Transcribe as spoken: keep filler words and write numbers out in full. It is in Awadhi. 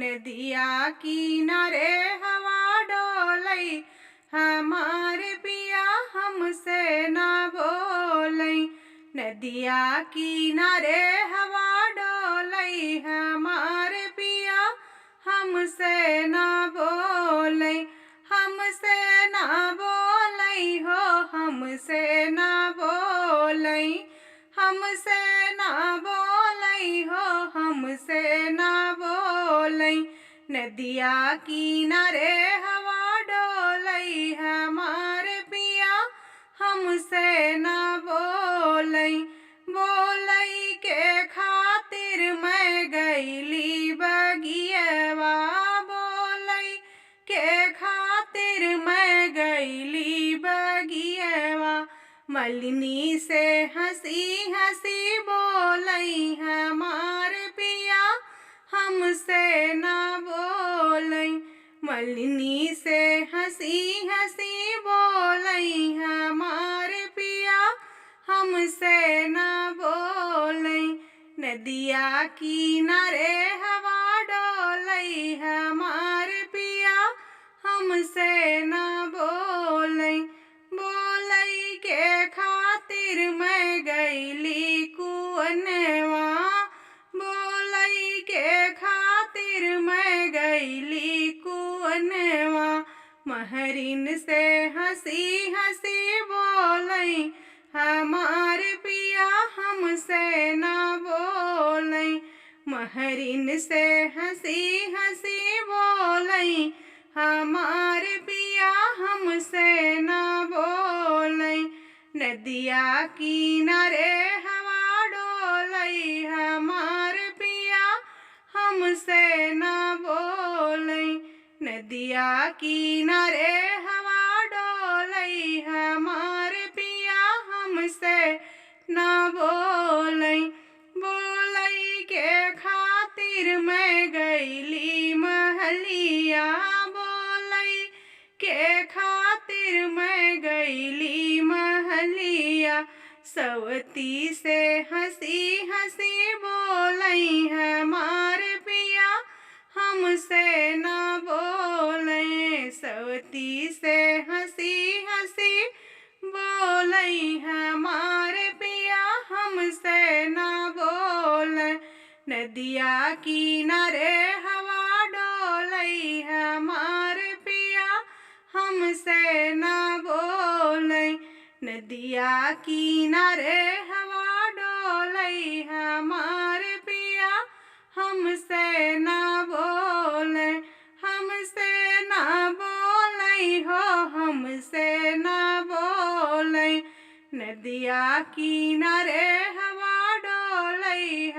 नदिया किनारे हवा डोलई, हमार पिया हमसे ना बोलई। नदिया किनारे हवा डोलई, हमार पिया हमसे ना बोलई, हमसे ना बोलई हो, हमसे ना बोलई, हमसे ना बोलई हो, हमसे ना बोलई। नदिया किनारे हवा डोलई, हमार पिया हमसे ना बोलई। बोलई के खातिर मैं गईली बगियवा, बोलई के खातिर मैं गईली बगियवा। मलिनी से हँसी हँसी बोलई, हमार पिया हमसे ना बोलई। मलिनी से हँसी हँसी बोलई, हमार पिया हमसे ना बोलई। नदिया किनारे हवा डोलई, हमार पिया हमसे ना बोलई। बोलई के खातिर मैं गईली कुअनवा, बोलई के खातिर मैं गईली कुअनवा। महरिन से हँसी हँसी बोलई, हमार पिया हमसे ना बोलई। महरिन से हँसी हँसी बोलई, हमार पिया हमसे ना बोलई। नदिया किनारे हवा डोलई, हमार पिया हमसे ना बोलई। नदिया किनारे हवा डोलई, हमार पिया हमसे ना बोलई। बोलई के खातिर मैं गईली महलिया, बोलई के खातिर मैं गईली महलिया। सवती से हँसी हँसी बोलई, हमार पिया हमसे ना बोलई। सवती से हँसी हँसी बोलई, हमार पिया हमसे ना बोलई। नदिया किनारे हवा डोलई, हमार पिया हमसे ना बोलई। नदिया किनारे हवा डोलई, हमार पिया हमसे ना बोलई, हमसे ना बोलई हो, हमसे ना बोलई। नदिया किनारे हवा डोलई,